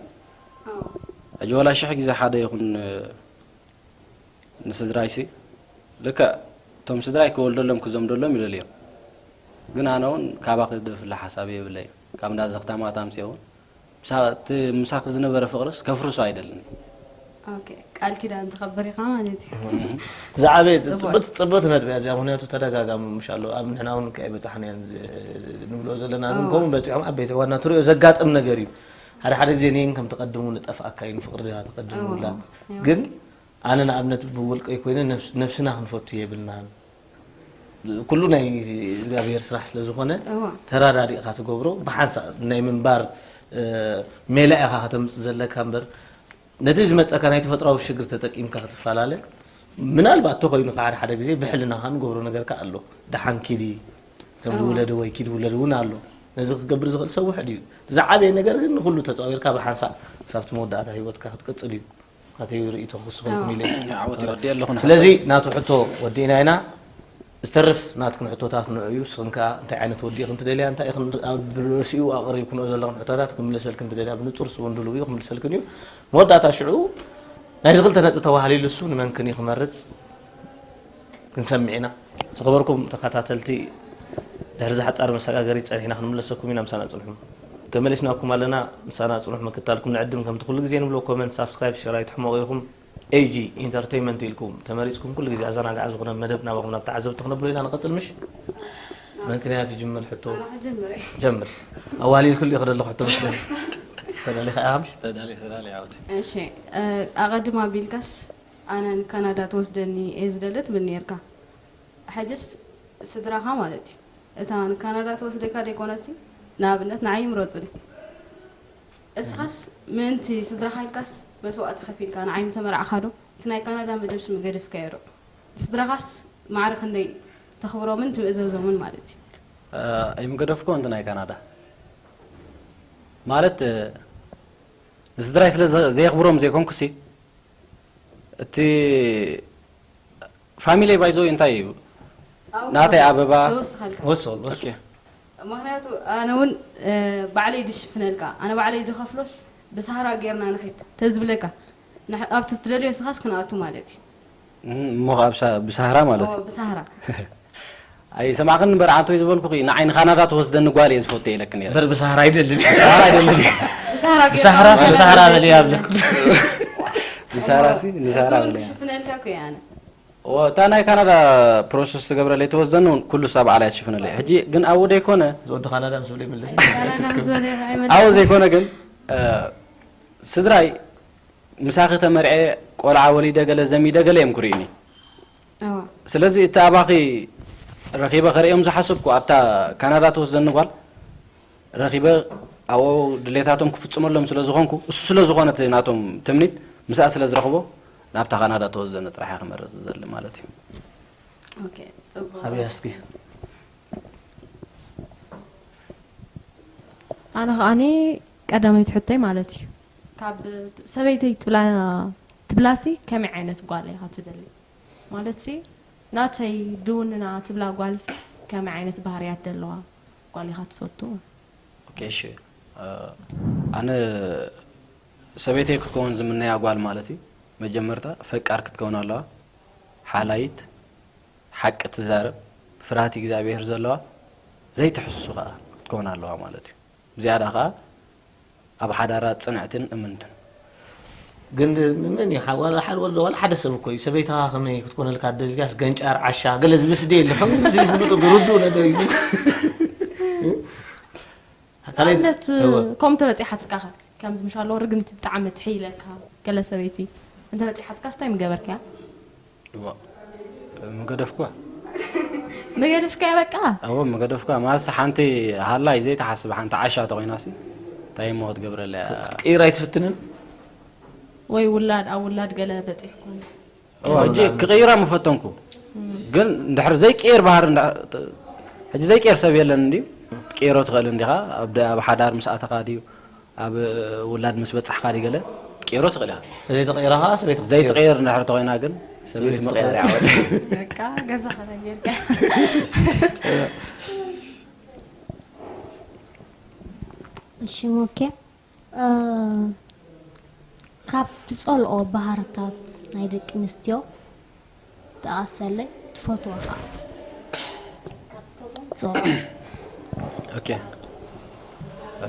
ሕጂ ወላ ሽሕ ግዜ ሓደ ይኹን ንስድራይሲ ልክዕ እቶም ስድራይ ክወልደሎም ክዘምደሎም ይደልዮም ግን ኣነ እውን ካባኺ ደፍለ ሓሳብ የብለይ ካብ እንዳ ዘኽታማት ኣምፅኦ እውን እቲ ምሳኺ ዝነበረ ፍቕርስ ከፍርሶ ኣይደልን። ኦኬ፣ ቃል ኪዳን ትኸብር ኢኻ ማለት እዩ። ዝዓበየ ጽቡቅ። ጽብቕቲ ጽብቕቲ ነጥቢ እያ እዚኣ፣ ምኽንያቱ ተደጋጋሚ ምሽ ኣሎ ኣብ ንሕና እውን ከ ኣይበጻሕናያን ዝ- ንብሎ ዘለና ግን ኦ። ከምኡ በጺሖም ዓበይቲ ዋና ትሪኦ ዘጋጥም ነገር እዩ። ሓደ ሓደ ግዜ ኔን ከም ትቐድሙ ንጠፍኣካ እዩ ንፍቕሪ ድኻ ትቐድሙ እዎ፣ ውላድ እዎ። ግን ኣነ ንኣብነት ብውልቀይ ኮይነ ነብስ- ነብስና ክንፈቱ የብልናን ኩሉ ናይ እግዚኣብሔር ስራሕ ስለ ዝኾነ እዋ። ተራዳዲእኻ ትገብሮ ብሓንሳእ ናይ ምንባር እ፣ ሜላ ኢኻ ከተምፅእ ዘለካ እምበር ነቲ ዝመፀካ ናይ ተፈጥራዊ ሽግር ተጠቂምካ ክትፈላለ ምናልባት ተኮይኑ ሓደ ሓደ ግዜ ብሕልና ከዓ ንገብሮ ነገር ከዓ ኣሎ ደሓን ኪዲ ከም እዋ። ዝወለድ ወይ ኪድ ውለድ እውን ኣሎ ነዚ ክገብር ዝኽእል ሰብ ውሕድ እዩ ዝዓበየ ነገር ግን ንኩሉ ተፃዊርካ ብሓንሳእ ክሳብቲ መወዳእታ ህይወትካ ክትቅፅል እዩ ኣተዩ ርእይቶ ክስኹልኩም ኢለ ዓወት ይወዲ ኣለኹ ንሓመድ። ስለዚ ናቱ ሕቶ ወዲእና ኢና ዝተርፍ ናትክን ሕቶታት ንዑ እዩ ስኽን ከኣ እንታይ ዓይነት ወዲ ኢኽን ትደልያ እንታይ ኢኽን ኣብ ርእሲኡ ኣቕሪብክንኦ ዘለኽን ሕቶታት ክምልሰልክን ትደልያ ብንጹር ስውን ድሉው እዩ ክምልሰልክን እዩ መወዳእታ ሽዑ ናይዚ ክልተ ነጥቢ ተባህሊሉ እሱ ንመንክን እዩ ክመርጽ ክንሰምዕ ኢና። ዝኸበርኩም ተኸታተልቲ፣ ድሕሪዚ ሓጻር መሰጋገሪት ጸኒሕና ክንምለሰኩም ኢና፣ ምሳና ጽንሑ። ተመሊስናኩም ኣለና፣ ምሳና ጽንሑ። ምክትታልኩም ንዕድም፣ ከምቲ ኩሉ ግዜ ንብሎ፣ ኮመንት፣ ሳብስክራይብ፣ ሸር ኣይትሕመቑ ኢኹም። ኤጂ ኢንተርተይመንት ኢልኩም ተመሪጽኩም ኩሉ ግዜ ኣዘናጋዒ ዝኾነ መደብ ናባኹም ናብ ተዓዘብቲ ክነብሎ ኢና ንቐጽል ምሽ? መን ክንያ ትጅምር ሕቶ? ኣነ ክጅምር እየ። ጀምር። ኣዋሊልክሉ ኢኺ ዘለኹ ሕቶ መስለኒ። ተዳሊኻ ኢኻ ምሽ? ተዳሊ ተዳሊ ዓወት። እሺ፣ እ፣ ኣቐድም ኣቢልካስ ኣነ ንካናዳ ትወስደኒ እየ ዝደሊ ትብል ነይርካ። ሕጅስ ስድራኻ ማለት እዩ። እታ ንካናዳ ትወስደካ ደይኮነሲ፣ ንኣብነት ንዓይ ይምረጹኒ። እስኻስ ምእንቲ ስድራኻ ኢልካስ መስዋእቲ ከፊልካ ንዓይ ምተመርዓኻ ዶ? እቲ ናይ ካናዳ መደብ ስም ገዲፍካዮ ዶ? ንስድራኻስ ማዕረ ክንደይ ተኽብሮምን ትምእዘዞምን ማለት እዩ? ኣይምገደፍኮ እንት ናይ ካናዳ ማለት ንስድራይ ስለ ዘ- ዘየኽብሮም ዘይኮንኩሲ እቲ ፋሚሊ ባይዞ እንታይ እዩ ኣብኡ ናተይ ኣበባ ተወስኻልካ። ወሶ ወሶ ኦኬ። ምክንያቱ ኣነ እውን እ፣ ባዕለይ ድሽፍነልካ ኣነ ባዕለይ ድኸፍሎስ ብሳህራ ጌርና ንኸድ ተዝብለካ ንሕ- ኣብቲ ትደልዮ ስኻስ ክንኣቱ ማለት እዩ እም፣ እሞ ካብ ሳ- ብሳህራ ማለት ኦ፣ እዩ ብሳህራ ኣይ ሰማዕክን እምበር ዓንቶይ ዝበልኩኺ ንዓይ ንካናዳ ትወስደኒ ጓል እየ ዝፈቱ ኢለክ ነይረ እምበር ብሳህራ ኣይደልን ብሳህራ ኣይደልን ብሳህራ ጌርና ብሳህራ ማለት በሊ ይኣብለክ ብሳህራ ሲ ንሳህራ እሱ እውን በሊ ክሽፍነልካ እኮ እየ ኣነ እታ ናይ ካናዳ ፕሮሰስ ትገብረለይ ተወዘኑ ኩሉ ሳብ ዓላይ ትሽፍነለይ ሕጂ ግን ኣብኡ ደይኮነ ዝወዲ ካናዳ ምስ ብለ ይምለስ ካናዳ ምስ በለ ኣይመለስን። ኣብኡ ዘይኮነ ግን እ፣ ስድራይ ምሳኺ ተመርዐ ቆልዓ ወሊደ ገለ ዘሚደ ገለ እዮም ክርእዩኒ እዋ ስለዚ እቲ ኣባኺ ረኺበ ከርእዮም ዝሓሰብኩ ኣብታ ካናዳ ትወስደኒ ጓል ረኺበ ኣብኡ ድሌታቶም ክፍፅመሎም ስለ ዝኾንኩ እሱ ስለ ዝኾነ እቲ ናቶም ትምኒት ምስኣ ስለ ዝረኽቦ ናብታ ካናዳ ተወስደኒ ጥራሕ እየ ክመርፅ ዝደሊ ማለት እዩ ኦኬ፣ ጽቡቕ። ኣብያ እስኪ ኣነ ከዓኒ ቀዳመይቲ ሕቶይ ማለት እዩ ካብ ሰበይተይ ትብላ ትብላሲ ከመይ ዓይነት ጓል ኢኻ ትደሊ ማለት ሲ ናተይ ድውንና ትብላ ጓል ሲ ከመይ ዓይነት ባህርያት ዘለዋ ጓል ኢኻ ትፈቱ? ኦኬ፣ እሺ። እ፣ ኣነ ሰበይተይ ክትከውን ዝምነያ ጓል ማለት እዩ፣ መጀመርታ ፈቃር ክትከውን ኣለዋ፣ ሓላይት፣ ሓቂ ትዛረብ፣ ፍርሃት እግዚኣብሔር ዘለዋ፣ ዘይትሕሱ ከዓ ክትከውን ኣለዋ ማለት እዩ። ዝያዳ ከዓ ኣብ ሓዳራ ጽንዕትን እምንትን። ግን መን እዩ ሓ- ዋላ ሓደ ወላ ዋላ ሓደ ሰብ እኮ እዩ ሰበይትኻ ከመይ ክትኮነልካ ደልያስ ገንጫር ዓሻ ገለ ዝብል ስደ የለ ከምዚ ዝብል ፍሉጥ ግርዱ ነገር እዩ። ካልኣይ- ንኣብነት እወ። ከም ተበፂሓትካ ኸ ከምዚ ምሽ ኣሎ ርግምቲ ብጣዕሚ ትሕይለካ ገለ ሰበይቲ እንተበፂሓትካ ስታይ ምገበርካያ? እዋ፣ ምገደፍኳ። መገደፍካያ በቃ። ኣዎ፣ ምገደፍኳ። ማለትሲ ሓንቲ ሃላይ ዘይተሓስብ ሓንቲ ዓሻ ተኾይናሲ እንታይ እሞ ክትገብረላ እያ? ክትቅይር ኣይትፍትንን? ወይ ውላድ ኣብ ውላድ ገለ በፂሕኩም? እዋ፣ ሕጂ ክቕይራ ምፈተንኩ። ግን እንድሕር ዘይቅየር ባህር እንዳ- ሕጂ ዘይቅየር ሰብ የለን እንድዩ። ትቅየሮ ትኽእል እንዲኻ። ኣብ ደ- ኣብ ሓዳር ምስ ኣተኻ ድዩ ኣብ ውላድ ምስ በጻሕካ ድዩ ገለ ትቅየሮ ትኽእል ኢኻ። ዘይተቐይራ ከዓ ሰበይቲ ክትቅየር። ዘይትቅየር እንድሕር ተኾይና ግን ሰበይቲ ሰበይቲ ምቕያር ትቅየር። ይዓወት። በቃ ገዛ ከነጌርካ። እሺ ሞኬ፣ እ፣ ካብ ትጸልኦ ባህርታት ናይ ደቂ ኣንስትዮ ጠቐሰለይ፣ ትፈትዎ ከዓ? ጸልኦ። ኦኬ። እ፣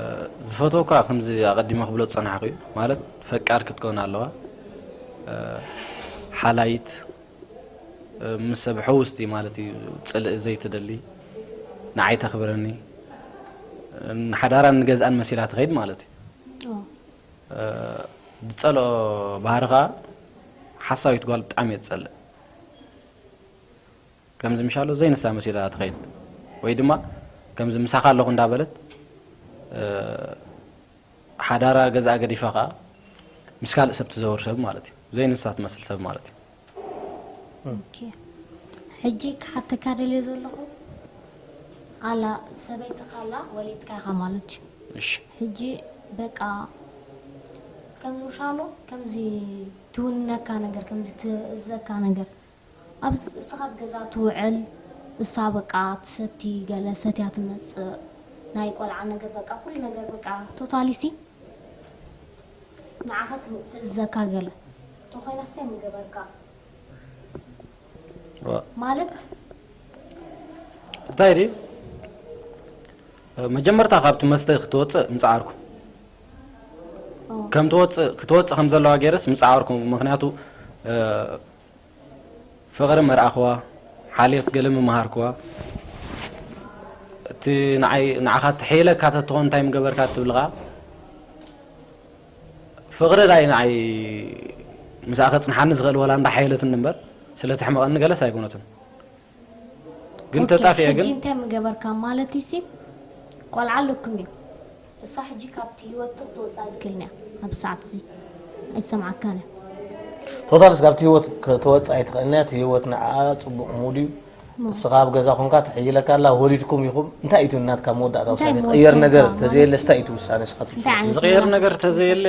ዝፈትዎ እኳ ከምዚ ኣቐዲመ ክብሎ ዝጸናሕኩ እዩ። ማለት ፈቃር ክትከውን ኣለዋ። እ፣ ሓላይት፣ እ፣ ምስ ሰብ ሕውስቲ ማለት እዩ። ጽልኢ ዘይትደሊ፣ ንዓይ ተኽብረኒ፣ ንሓዳራን ንገዝኣን መሲላ ትኸይድ ማለት እዩ። ኦ፣ እ፣ ዝጸልኦ ባህሪ ኸኣ ሓሳዊት ጓል ብጣዕሚ እየ ዝጸልእ። ከምዚ ምሻሎ ዘይንሳ መሲላ ትኸይድ ወይ ድማ ከምዚ ምሳኻ ኣለኹ እንዳበለት፣ እ፣ ሓዳራ ገዝኣ ገዲፋ ኸኣ ምስ ካልእ ሰብ ትዘውር ሰብ ማለት እዩ። ዘይንሳ ትመስል ሰብ ማለት እዩ። ኦኬ። ሕጂ ክሓተካ ደልየ ዘለኹ፣ ኣላ ሰበይትኻ ኣላ ወሊድካ ኢኻ ማለት እዩ። እሺ። ሕጂ በቃ ከምዚ ምሻሎ ከምዚ ትውንነካ ነገር፣ ከምዚ ትእዘካ ነገር፣ ኣብ እስኻ ኣብ ገዛ ትውዕል፣ እሳ በቃ ትሰቲ፣ ገለ ሰትያ ትመጽእ፣ ናይ ቆልዓ ነገር በቃ ኩሉ ነገር በቃ ቶታሊ ሲ ንዓኻ ት- ትእዘካ ገለ ተኾይና ስታይ ምገበርካ ዋ- ማለት እንታይ ድዩ? መጀመርታ ካብቲ መስተ ክትወፅእ ምፅዓርኩ። ኦ፣ ከም ትወፅእ ክትወፅእ ከም ዘለዋ ገይረስ ምፅዓርኩ። ምክንያቱ እ፣ ፍቕሪ መርኣኽዋ፣ ሓልዮት ገለ ምምሃርክዋ። እቲ ንዓይ ንዓኻ ትሕይለካ ተትኾን እንታይ ምገበርካ ትብልኻ? ፍቕሪ ዳይ ንዓይ ምስኣ ከጽንሓኒ ዝኽእል ወላ እንዳሓየለትኒ እምበር ስለ ተሕምቐኒ ገለስ ኣይኮነትን። ግን ኦኬ፣ ተጣፊአ ሕጂ ግን እንታይ ምገበርካ ማለት ሲ ቆልዓ ኣለኩም እዩ። እሳ ሕጂ ካብቲ ህይወት ክትወፅእ ኣይትክእልን እያ። ኣብ ሰዓት እዚ ኣይሰምዓካን እያ። ቶታልስ ካብቲ ህይወት ክትወፅእ ኣይትኽእልን እያ። እቲ ህይወት ንዓኣ ፅቡቕ ሙድ እዩ። እስኻ ኣብ ገዛ ኮንካ ትሕይለካ ኣላ፣ ወሊድኩም ኢኹም። እንታይ እዩ እቲ ናትካ መወዳእታ ውሳኔ? እንታይ ትቕየር ነገር መወሰንካ ተዘየለ ማለት ስታይ እቲ ውሳኔ ንስኻ ትውስድ? እንታይ ዓይነት ዝቕየር መወዳእታ ነገር ክትወስድ? ተዘየለ